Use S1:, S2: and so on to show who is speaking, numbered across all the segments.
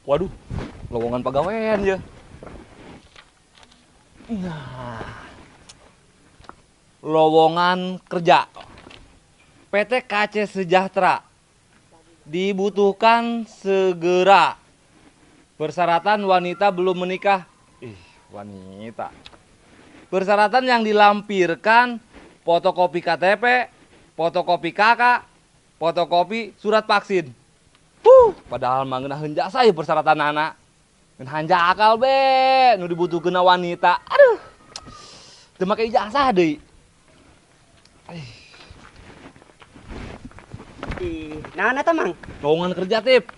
S1: Waduh, lowongan pegawaian ya. Nah, lowongan kerja PT KC Sejahtera dibutuhkan segera. Persyaratan wanita belum menikah. Ih, wanita. Persyaratan yang dilampirkan fotokopi KTP, fotokopi KK, fotokopi surat vaksin. Padahal mah ngeunaheun jasa ieu persyaratan anak. Ngeunahan akal be, nu dibutuhkeun wanita. Aduh. Teu make ijazah deui.
S2: Ih, naon eta Mang?
S1: Lowongan kerja, Tip.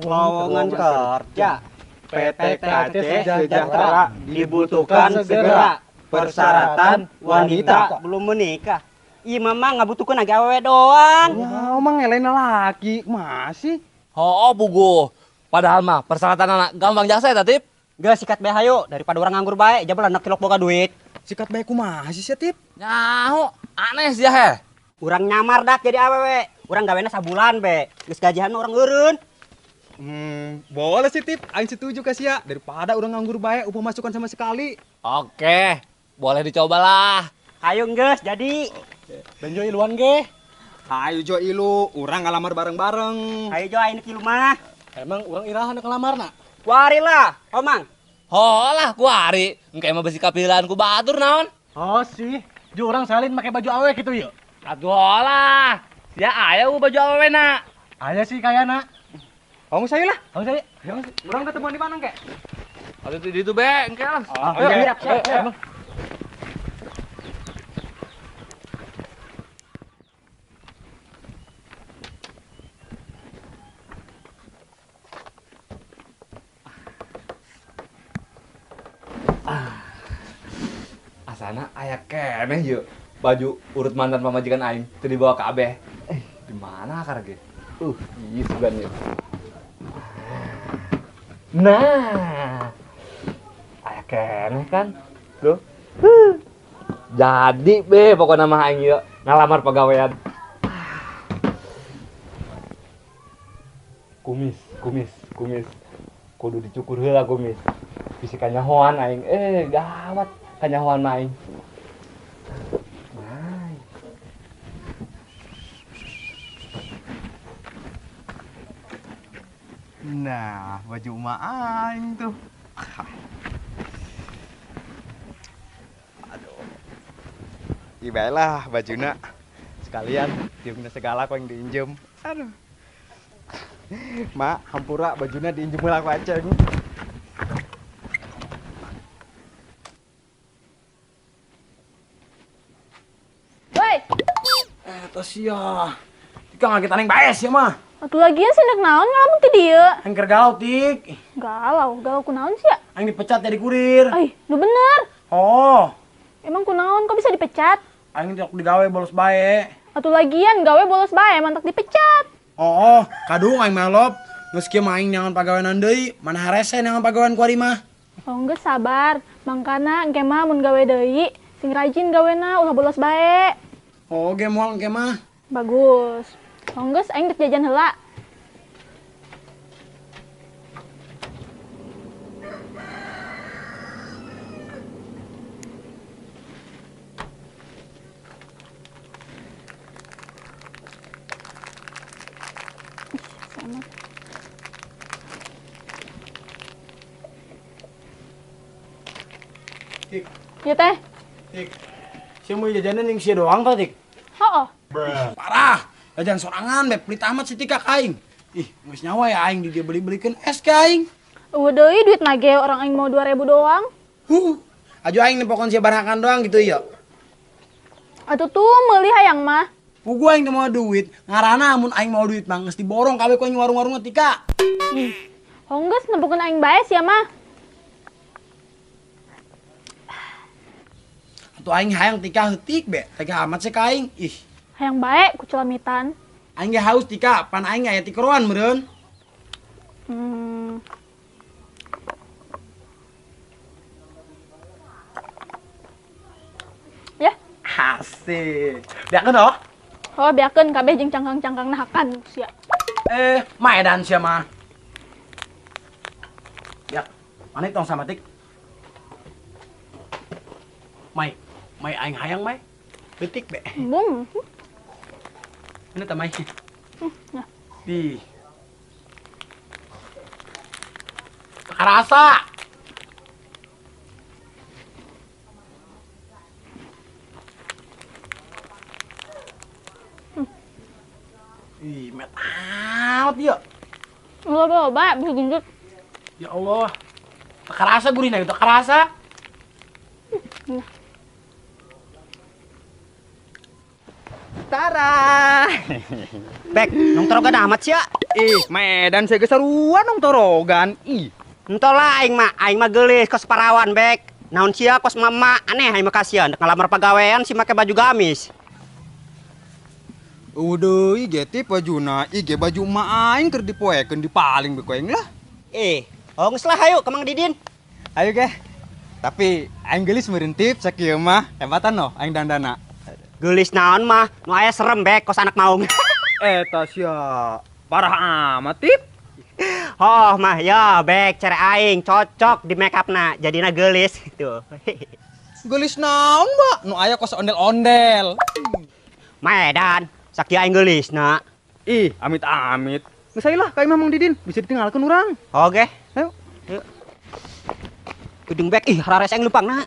S2: Lowongan kerja. PT KC Sejahtera dibutuhkan segera. Persyaratan wanita belum menikah. Ih, mama ngabutuhkeun age awewe doang.
S3: Ya, omang ngelena laki, masih.
S1: Oh, puguh. Padahal mah persyaratan anak gampang jasa eta, Tip.
S2: Geus sikat bae hayu daripada urang nganggur bae, jabal anak tilok boga duit.
S3: Sikat bae kumaha sih sia, Tip?
S1: Nyaho, aneh sia heh.
S2: Urang nyamar dak jadi awewe. Urang gawena sabulan be. Geus gajian urang eureun.
S3: Boleh sih, Tip. Aing setuju ka sia daripada urang nganggur bae upah masukan sama sekali.
S1: Oke, boleh dicobalah.
S2: Hayu geus jadi.
S3: Benjo iluan ge. Hayu jo ilu, urang ngalamar bareng-bareng.
S2: Hayu jo aing kilu mah.
S3: Emang urang irahan ngalamarna?
S2: Kuari lah, omang.
S1: Holah kuari, engke mah besi kapilan ku batur naon?
S4: Oh sih, jo urang salin make baju awe gitu yuk.
S1: Atuh holah. Sia aya baju awe na.
S4: Aya sih kayana.
S3: Kamu saya lah.
S4: Kamu saya.
S3: Urang ketemuan di mana engke?
S1: Atuh di ditu be, engke lah.
S4: Ayo, siap.
S1: Asana aya keneh yeuh baju urut mantan pamajikan aing teu dibawa ka abeh. Di mana akar ge? Ieu sugan ieu. Nah, aya keneh kan? Tuh. Jadi be pokona mah aing ieu ngalamar pagawean. Kumis, kumis, kumis. Kudu dicukur heula kumis. Bisi kanyahoan aing. Gawat kanyahoan mah aing.
S3: Nah, baju emak aing tuh. Aduh. Ih bae lah bajuna. Sekalian tiungna segala ku yang diinjem. Aduh. Mak, hampura bajuna diinjem heula ku Aceng.
S5: Woi.
S4: Eta sia. Tika ngagetan aing bae sia mah.
S5: Atuh lagian sih naon ngalamun ti dieu?
S4: Aing keur galau, Tik.
S5: Galau, galau kunaon sia?
S4: Aing dipecat jadi kurir.
S5: Ai, nu bener.
S4: Oh.
S5: Emang kunaon kok bisa dipecat?
S4: Aing teh digawe bolos bae.
S5: Atuh lagian gawe bolos bae mantak dipecat.
S4: Oh, kadung aing melop. Geus kieu mah aing nyangan pagawean deui, mana harese nyangan pagawean ku ari mah.
S5: Oh, geus sabar. Mangkana engke mah mun gawe deui, sing rajin gawena ulah bolos bae.
S4: Oh, ge moal engke mah.
S5: Bagus. Oh, geus aing dek jajan heula.
S4: Tik.
S5: Ya teh.
S4: Tik. Sia mau jajanan yang sia doang tah, Tik?
S5: Heeh.
S4: Parah. Jajan sorangan be pelit amat si Tika ka aing. Ih, geus nyawa ya aing di dia beli-belikeun es ka aing.
S5: Eueuh deui duit nage orang aing mau 2000 doang.
S4: Huh. Aju aing nepokon sia barakan doang gitu ya.
S5: Atuh tuh meuli hayang mah.
S4: Pugu aing teu mau duit, ngarana amun aing mau duit mah geus diborong kabeh ku aing warung-warung Tika.
S5: Ih. Hong geus nempokeun aing bae sia mah.
S4: Atuh aing hayang Tika heutik be, tega amat sih ka aing. Ih.
S5: Hayang bae ku celamitan.
S4: Aing ge haus Tika, pan aing aya tikeroan meureun.
S5: Ya.
S4: Asik. Beakeun oh.
S5: Oh, beakeun kabeh jeung cangkang-cangkangna hakan sia.
S4: Maedan sia mah. Ya, mana tong sama tik. Mai, mai aing hayang mai. Leutik be.
S5: Bung.
S4: Ini tah mai.
S5: Ya.
S4: Di. Karasa. Ih, met amat ya.
S5: Loba-loba bisa gendut.
S4: Ya Allah. Tak kerasa gurihna, tak kerasa.
S2: Tara. Bek, nong torogan amat sia.
S3: Ih, Medan saya seruan nong torogan. Ih,
S2: entol lah aing mah geulis kos parawan, Bek. Naon sia kos mama aneh aing mah kasihan ngalamar pagawean si make baju gamis.
S3: Udah, ige tip bajuna, ige baju emak aing keur dipoekeun dipaling be ku aing lah.
S2: Oh geus lah hayu ka Mang Didin.
S3: Ayo ge. Tapi aing geulis meureun tip sakieu mah, hebatan noh aing dandana.
S2: Geulis naon mah, nu aya serem Bek kos anak maung.
S3: Eta sia, parah amat tip.
S2: Oh mah ya Bek, cere aing cocok di make upna, jadina geulis tuh.
S3: Geulis naon, Mbak? Nu aya kos ondel-ondel.
S2: Medan. Sakieu aing geulis na.
S3: Ih, amit-amit. Geus lah ka imah Mang Didin, bisa ditinggalkeun urang.
S2: Oke.
S3: Ayo.
S2: Ayo. Gedung Bek, ih rares aing lupangna.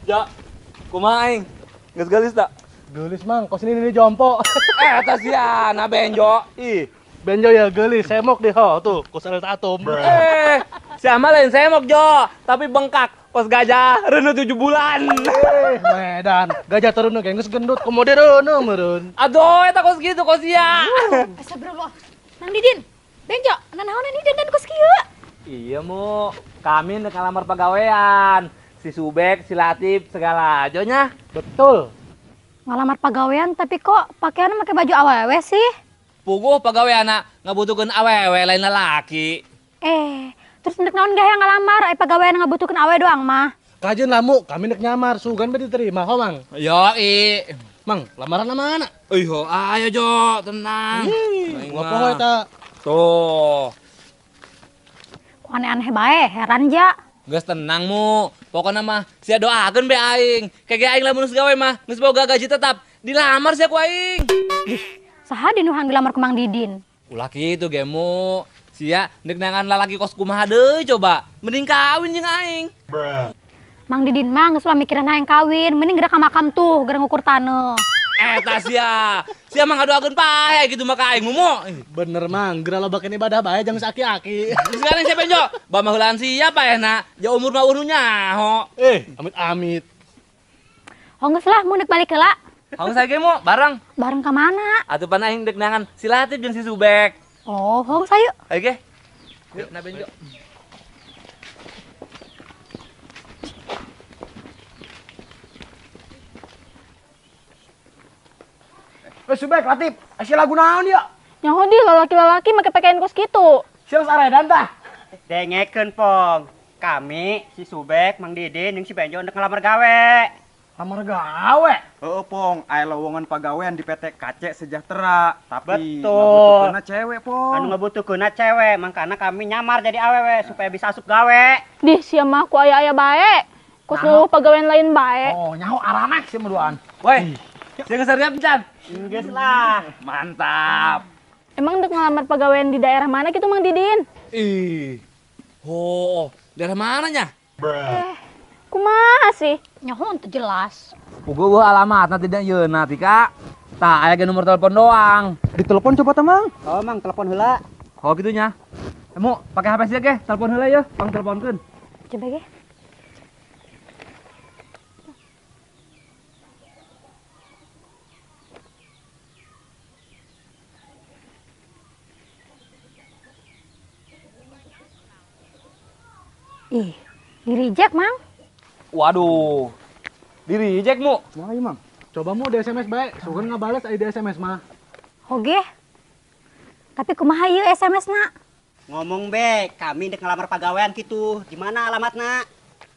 S1: Ja, kumaha aing? Geus geulis tak?
S6: Geulis Mang, kos ini jompo.
S1: Eta sia, na benjo. Ih,
S6: benjo ya geulis, semok deh ho tuh, kos ada atom.
S1: Sia mah lain semok Jo, tapi bengkak. Kos gajah reuneuh 7 bulan.
S6: Medan, gajah tereuneuh ge geus gendut, komo reuneuh meureun.
S1: Aduh, eta kos kitu kos sia.
S7: Astagfirullah. Nang Didin, benjo, nanaonan ieu dandan kos kieu?
S1: Iya, Mu. Kami nek ngalamar pagawean. Si Subek, si Latif, segala aja nya.
S6: Betul.
S7: Ngalamar pagawean tapi kok pakaiannya pakai baju awewe sih?
S1: Puguh pagaweanna ngabutuhkeun awewe lain lalaki.
S7: Terus nek naon gaya ngalamar ai pagawean ngabutuhkeun awewe doang mah.
S6: Kajeun lamu, kami nek nyamar, sugan be diterima ho, Mang.
S1: Yoi.
S6: Mang, lamaran mana?
S1: Ih, ayo Jo, tenang.
S6: Gua poho eta.
S1: Tuh.
S7: Kok aneh-aneh bae, heran ja.
S1: Geus tenang mu, pokona mah sia doakeun be aing. Kege aing lamun geus gawe mah geus boga gaji tetap, dilamar sia ku aing.
S7: Ih, saha di nu hayang dilamar ku Mang Didin?
S1: Ulah kitu ge mu. Sia ndek nangan lalaki kos kumaha deui coba. Mending kawin jeung aing.
S7: Mang Didin mah geus ulah mikiran hayang kawin, mending geura ka makam tuh, geura ngukur taneuh.
S1: Eta sia. Sia mah ngadoakeun pae gitu mah ka aing mumu.
S6: Bener Mang, geura lobakeun ibadah bae jangan aki-aki.
S1: Sekarang sia benjo, ba mah heulaan sia paehna, ja umur mah eueuh nu nyaho.
S6: Amit-amit.
S7: Oh geus lah, mun deuk balik heula.
S1: Haung sae ge mu, bareng.
S7: Bareng ka mana?
S1: Atuh pan aing deuk nangan si Latif jeung si Subek.
S7: Oh, hong sayu.
S1: Ayo ge. Yuk, na benjo.
S4: Subek, Latif, aya lagu naon ya?
S5: Nyaho di lalaki-lalaki make pakaian kos kitu.
S4: Sia geus aredan tah.
S2: Dengekeun Pong. Kami si Subek, Mang Didin jeung si Benjo ndek ngalamar gawe.
S4: Lamar gawe?
S3: Heeh, Pong, aya lowongan pagawean di PT KC Sejahtera, tapi
S2: betul.
S3: Ngabutuhkeunna cewek, Pong.
S2: Anu ngabutuhkeunna cewek, mangkana kami nyamar jadi awewe supaya bisa asup gawe.
S5: Dih, sia mah ku aya-aya bae. Kos nu pagawean lain bae.
S4: Oh, nyaho aranek sia mah.
S1: Woi, sia geus siap encan?
S2: Geus lah.
S1: Mantap.
S5: Emang ndek ngalamar pagawean di daerah mana gitu Mang Didin?
S1: Ih. Oh, daerah mananya?
S5: Kumaha sih?
S7: Nyaho teu jelas.
S1: Puguh alamatna tidak yeuna Tika. Tah aya ge nomor telepon doang.
S3: Ditelepon coba tah, Mang.
S2: Oh, Mang, telepon heula.
S1: Oh kitu nya. Emu pakai HP sia ge, telepon heula yeuh, pang teleponkeun.
S7: Coba ge. Ih, di reject, Mang.
S1: Waduh. Di reject, Mu.
S3: Wah, iya, Mang.
S6: Coba mu di SMS bae, sugan ngabales aya di SMS mah.
S7: Oge. Tapi kumaha ieu SMS-na?
S2: Ngomong be, kami ndek ngelamar pagawean gitu. Di mana alamatna?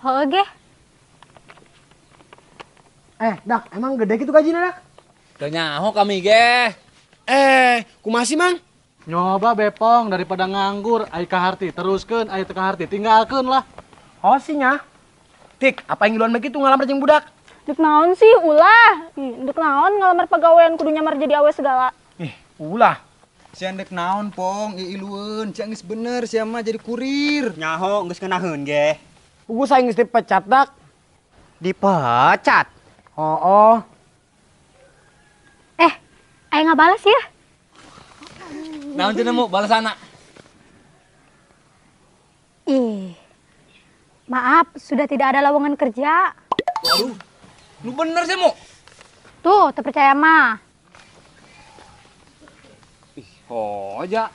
S7: Heuh ge.
S4: Dak, emang gede gitu gajinya, Dak?
S1: Teu nyaho kami ge.
S4: Kumaha sih, Mang?
S6: Nyoba bepong daripada nganggur, ai kaharti teruskeun, ai teu kaharti tinggalkeun lah.
S4: Oh sih nya. Tik, apa yang ngiluan begitu ngalamar jeung budak?
S5: Dek naon sih ulah. Ih, dek naon ngalamar pagawean kudu nyamar jadi awe segala.
S4: Ih, ulah.
S3: Sia dek naon, Pong, iilueun, sia geus bener sia mah jadi kurir.
S2: Nyaho geus ngeunaheun ge.
S4: Puguh saing geus dipecat, Dak.
S2: Dipecat?
S4: Oh.
S7: Aing ngabales ya.
S1: Naon cenah mu balasana?
S7: Ih. Maaf, sudah tidak ada lowongan kerja.
S1: Waduh. Lu bener sih, Mu?
S7: Tuh, terpercaya mah.
S1: Ih, hoja.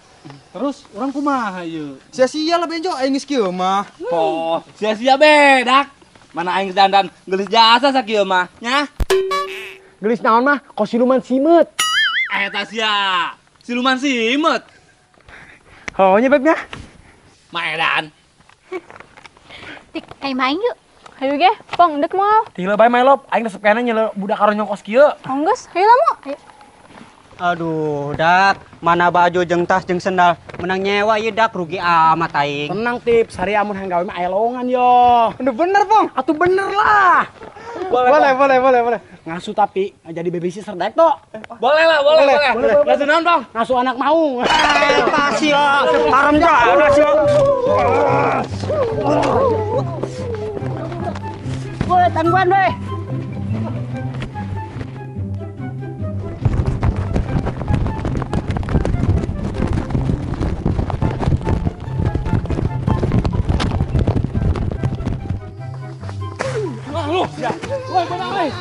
S6: Terus urang kumaha ieu?
S3: Sia-sia lah Benjo aing geus kieu mah.
S1: Oh, sia-sia bedak. Mana aing dandan geulis jasa sakieu mah, nya.
S4: Geulis naon mah? Kos siluman simeut.
S1: Eta sia. Siluman simeut.
S4: Oh nya bebnya.
S1: Maedan.
S7: Tik, aing main yuk.
S5: Hayu ge, Pong, dek moal.
S4: Tila bae melop, aing resep keneh nyele budak karo nyongkos kieu.
S5: Oh geus, hayu lah mu. Ayo.
S2: Aduh, Dak, mana baju jeung tas jeung sendal menang nyewa ieu Dak, rugi amat aing.
S4: Tenang Tip, sari amun hayang gawe mah aya lowongan yo. Bener bener, Pong. Atuh bener lah. Boleh. Ngasuh tapi jadi babysitter daek to.
S1: Boleh lah, boleh. Ngasuh naon, Pong?
S4: Ngasuh anak maung.
S2: Pasti lah, haram jadah sih. Woi, tangguhan weh.
S4: Woi, benang woi.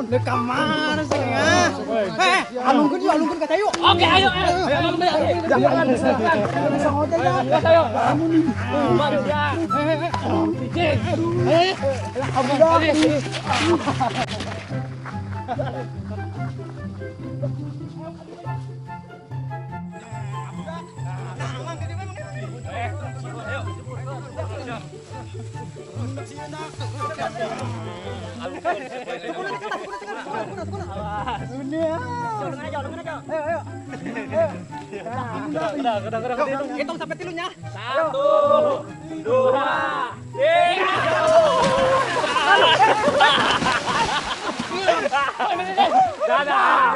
S3: Dek ka mana sih ya? Alungkeun yuk, alungkeun ka tayu.
S1: Oke, ayo.
S4: Jangan bisa ngojek ya.
S1: Ayo.
S3: Hitung sampai tilunya.
S1: 1, 2, 3. Dadah.